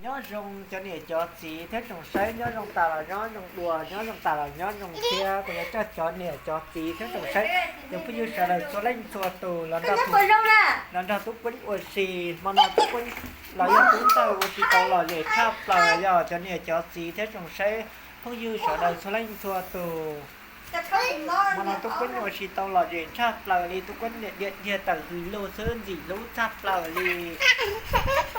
Nyob zoo cov niam cov txiv thiab tsoom saib, nyob zoo tas los nyob zoo dua, nyob zoo tas los nyob zoo thiab. Kuv yuav coj cov niam cov txiv thiab tsoom saib, cov phooj ywg sawv daws txhua leej txhua tus los nrog, los nrog Tub Kueeb ua si. Hmo no Tub Kueeb los yog Tub Ntxawg ua si tau lom zem tshaj plaws, yog cov niam cov txiv thiab tsoom saib phooj ywg sawv daws txhua leej txhua tus. Hmo no Tub Kueeb ua si tau lom zem tshaj plaws li, Tub Kueeb niam dhia tawm hws lug xwb, ntxim hlub tshaj plaws li.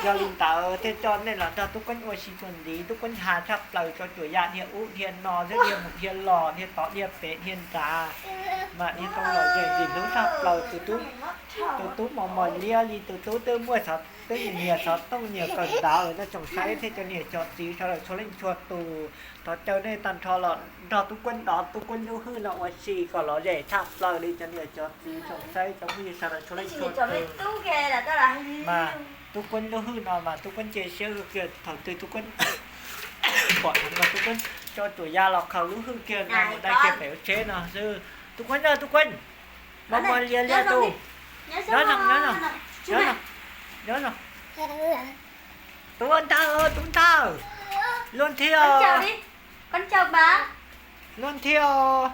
Yog li ntawd thiaj coj nej los nrog Tub Kueeb ua si txuas ntxiv. Tsuas Kueeb ha tshaj plaws tso tsuas yam dhia ub dhia no xwb, dhia mus dhia los, dhia tod dhia pem dhia nrad, mas dhia tau lom zem ntxim hlub tshaj plaws. Tus tub mos mos liab li, tus tub twb muaj xov, twb nyiam xov tooj nyiam kawm ntawv lawm no, tsoom saib thiab cov niam cov txiv sawv daws txhua leej txhua tus. Thov caw nej tag nrho los nrog Tub Kueeb dov Tub Kueeb lub hwj no ua si kom lom zem tshaj plaws li cov niam cov txiv tsoom saib cov phooj ywg sawv daws txhua leej txhua tus. Mas Tub Kueeb lub hwj no mas Tub Kueeb cia siab kiag thaum twg Tub Kueeb pom heev mas Tub Kueeb tso tsuas ya los khaws lub hwj kiag no mus dai kiag pem lub tsheb no xwb. Tub Kueeb na, Tub Kueeb, mos mos liab liab tus, nyob no, nyob no, nyob no, nyob no. Tub Ntxawg, Tub Ntxawg, luag nthi os, luag nthi os.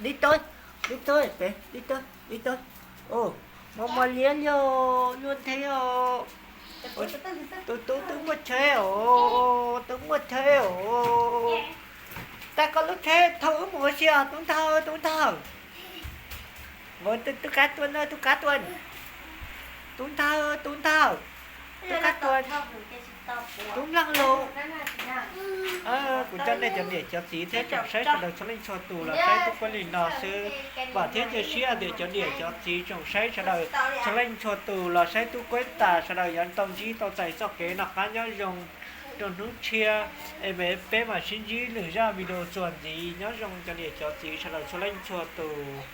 Dib tawb, dib tawb, dib tawb, dib tawb. Mos mos liab liab, luag nthi os. Tus tub twb muaj tsheb os, twb muaj tsheb os. Tag koj lub tsheb thauj wb mus ua si os Tub Ntxawg, Tub Ntxawg. Tub Kab Tuam na, Tub Kab Tuam, Tub Ntxawg, Tub Ntxawg, Tub Kab Tuam, Tub Npleeg Lus. Kuv coj nej cov niam cov txiv thiab tsoom saib sawv daws txhua leej txhua tus los saib Tub Kueeb li no xwb. Vam thiab cia siab tias cov niam cov txiv tsoom saib sawv daws txhua leej txhua tus los saib Tub Kueeb tas sawv daws yuav tau ntsib tau txais txoj kev noj qab nyob zoo rau hnub tshiab. Es peb mam sib ntsib lwm zaj video txuas ntxiv. Nyob zoo cov niam cov txiv sawv daws txhua leej txhua tus.